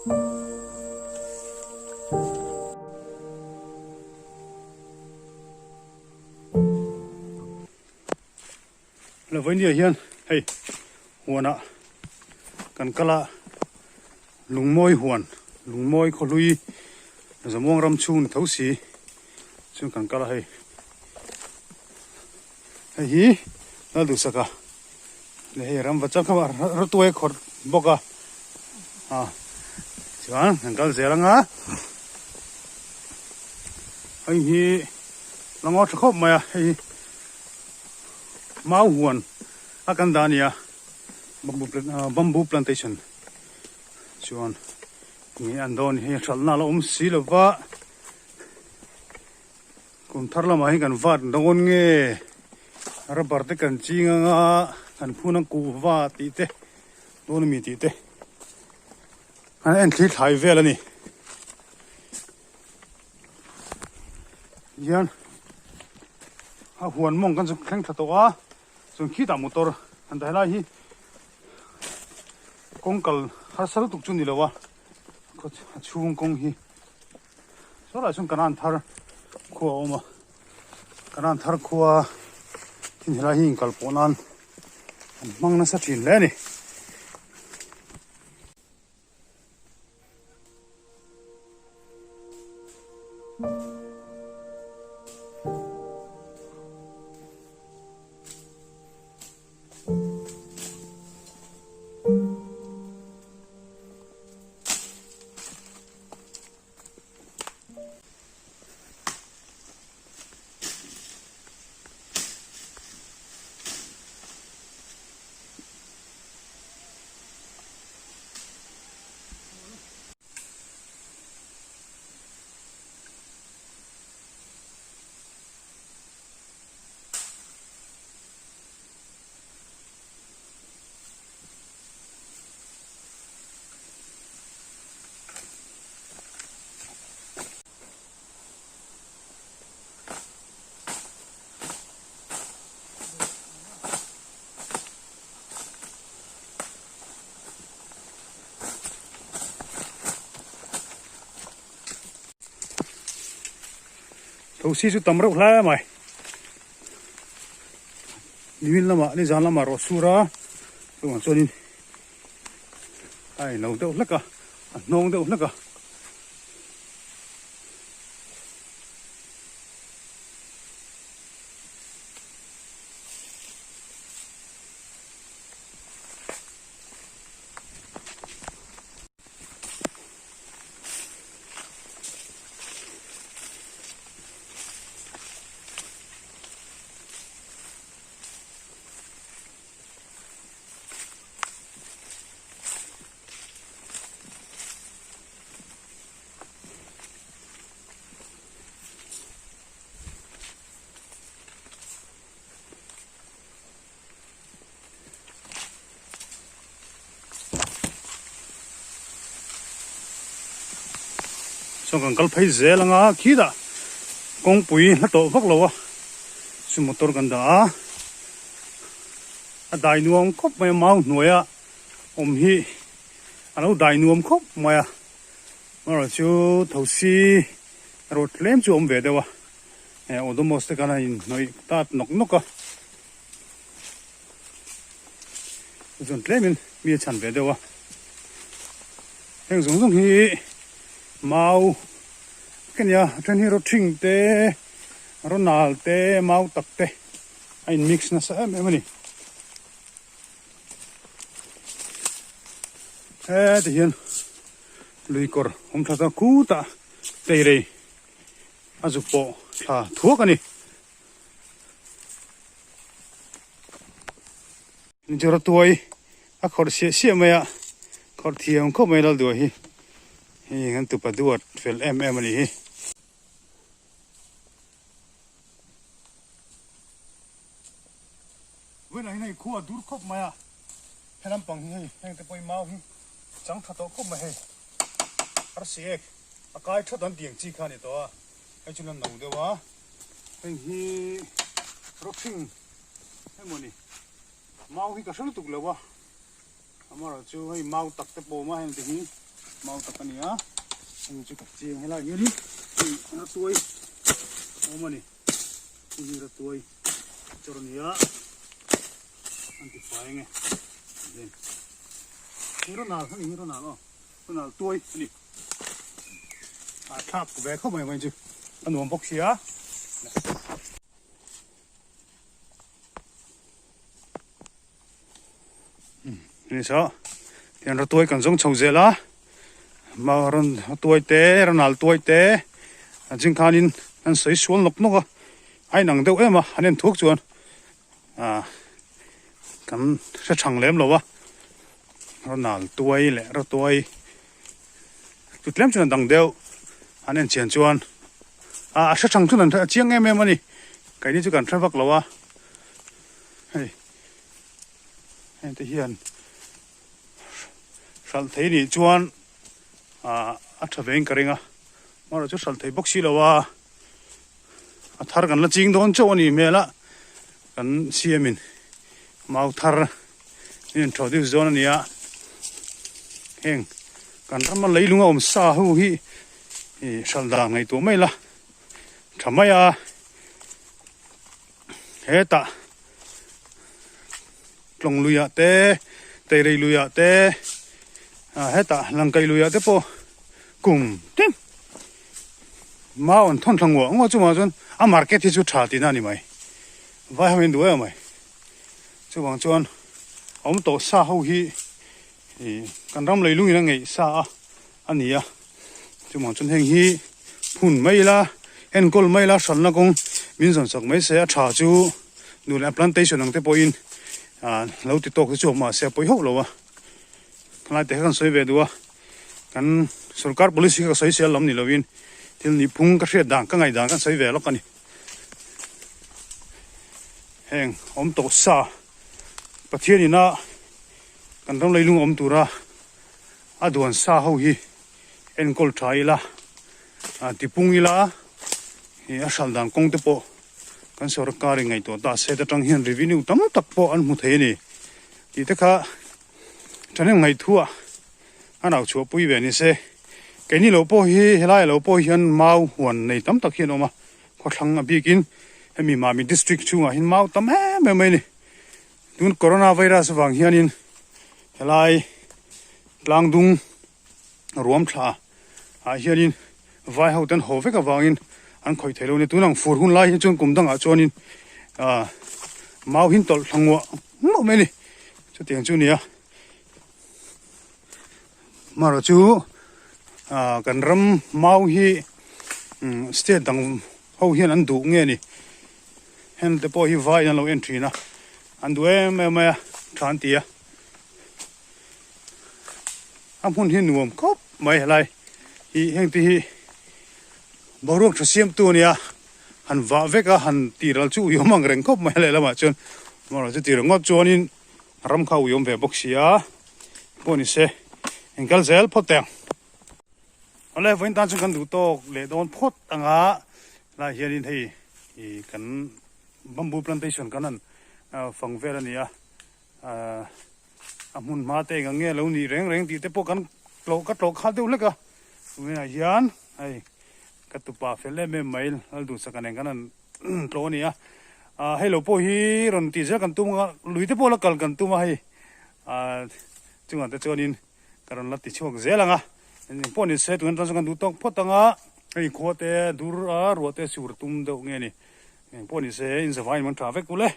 Lovenia hian hei huanah kan kal a lungmawi huan lungmawi khawhlui zamuang ram chhung ni tho si chuan kan kal a hei hei hi Lalduhsaka leh hei ram va chang kha rawtuai khawrh bawk a ah chuan kan kal zel anga hei hi la ngaw tha khawp mai a hei hi. Mau huan a kan dah a ni a, bamboo plantation chuan enge an dawn hi hralhna a la awm si lo va, kum thar lamah hian kan vat dawn nge rubber te kan ching anga kan phun ang kuhva tih te dawn a mi tih te an en thli thlai vel a ni. Hian a huan mawng kan chu thleng thla tawh a chuan khitah motor han dah helai hi kawng kal harsa lutuk chu ni lo a a chhung kawng hi saw lai sawn kanan thar khua a awm a kanan thar khua thin helai hi inkal pawh nan an hmang nasa thin hle a ni. Thosi chu tam reuh hle mai nimin lamah nizan lamah rawh sur a chuvang chuanin a inlo deuh hlek a a hnawng deuh hlek a. Chuan kan kal phei zel anga khitah kawngpui hla tawh vak lo a chu motor kan dah a a dai nuam khawp mai a mau hnuaia awm hi a lo dai nuam khawp mai a amaherawh chu thosi erawh tlem chu a awm ve deuh a. Eh Odomos te khan a inhnawih tat nawk nawk a, chuan tlemin mi a chhan ve deuh a, heng zawng zawng hi mau ka nia a then hi rawthing te rawnal te mau tak te a in mix nasa em em a ni heti hian lui kawr awm tha ta khutah teirei. A zuk pawh thla thuak a ni. Jora tuai a khawrh siah siah mai a, khawrh thiam khawp mai Lalduai hi. Hei kan tupa duat fel em em a ni hi. Vawiinah hian hei khua a dur khawp mai a, he lampang hi hei heng te pawhin mau hi chang tha tawh khawp mai hei. Arsi ek a kai that an tih ang chi kha a ni tawh a, hei chu la no deuh a, heng hi rawthing emaw ni mau hi ka hre lutuk lo a, amaherawhchu hei mau tak te pawh a awm a heng te hi. Mau tak a ni a, heng chu ka chiang helai hianin hei a tuai awm a ni, hei hi ratuai chawr a ni a, an ti fai ange heng hi rawnal a ni hi rawnal aw rawnal tuai a ni a thlak ve khawp mai mai chu a nuam bawk sia. Ni saw tian ratuai kan zawng chho zel a ma rawn tuai te rawn al tuai te a ching khanin an sawi sual nawk nawk a a inang deuh em a an en thuk chuan ah kan hre thang lem lo a rawn al tuai leh ratuai chu tlem chuan a dang deuh an en chian chuan ah a hre thang chuan an a chiang em em a ni keini chu kan hre vak lo a hei. Heng te hian hralh thei nih chuan ah a tha vein ka ring a amaherawh chu hralh thei bawk si lo a a thar kan la ching dawn chauh a nih hmel a kan siam in mau thar in introduce dawn a ni a heng kan rama leilung a awm sa ho hi ih hralh dan ngaihtuah mai la tha mai a hetah. Tlawng luiah te, Teirei luiah te, hetah Langkai luiah te pawh kum tin mau an thawn thla nguah nguah chungah chuan a market hi chu tha tihna a ni mai. Vai ho in duh em mai. Chuvang chuan a awm tawh sa ho hi ih kan ram leilung in a ngeih sa a a ni a. Chuvang chuan heng hi phun mai ila enkawl mai ila hranna kawng min zawn chak mai se a tha chu nu leh plantation ang te pawhin ah lo ti tawk te chu awm mahse a pawi hauh lo a khalai te kha kan sawi ve duh a kan sorkar policy kha ka sawi sel lam ni lovin thil nihphung ka hriat dan ka ngaih dan kan sawi ve lawk a ni heng awm tawh sa Pathian ina kan ram leilung awm tura a duan sa ho hi enkawl tha ila ah tipung ila ih a hral dan kawng te pawh kan sorkar in ngaihtuah ta se atang hian revenue tam tak pawh an hmu thei a ni tih te kha thahnem ngaihthua a nau chhuah pui ve ni se keini lo pawh hi helai lo pawh hian mau huan nei tam tak hi an awm a khawthlang a bikin hemi Mami district chhungah hian mau tam em em mai a ni tun corona virus avang hianin helai tlang dung ruam thla ah hianin vai ho ten haw vek avangin an khawih thei lo a ni tunang fur hun lai hi chuan kum dangah chuanin ah mau hin tawlh thla nguah nguah mai a ni chutiang chu a ni a marawh chu ah kan ram mau hi state dang ho hian an duh nge ni heng te pawh hi vai an lo en thin a an duh em em mai a tha an ti a. A hmun hi nuam khawp mai helai hi heng te hi boruak tha siam tu ania han vah vek a han tih ral chu uiawm ang reng khawp mai a lehlamah chuan amaherawh chu tih ringawt chuanin ram kha uiawm ve bawk si a pawh ni se engkal zel phawt teh ang. Awle vawiin tan chuan kan duh tawk leh dawn phawt anga helaiah hianin hei ih kan bamboo plantation kan han fang vel a ni a. Ahh a hmun hma te eng ang nge lo nih reng reng tih te pawh kan tlawh ka tlawh kha deuh hlek a tunah hian hei ka tupa fel em em mai Lalduhsaka nen kan han tlawh a ni a ah hei lo pawh hi rawn tih zel kan tum a lui te pawh la kal kan tum a hei ah chungah te chuanin ka rawn la ti chhuak zel ang a eng pawh ni se tunah chuan kan duh tawk phawt ang a hei khua te dur a ruah te sur tum deuh nge ni eng pawh ni se inzavaiin man tha vek ule.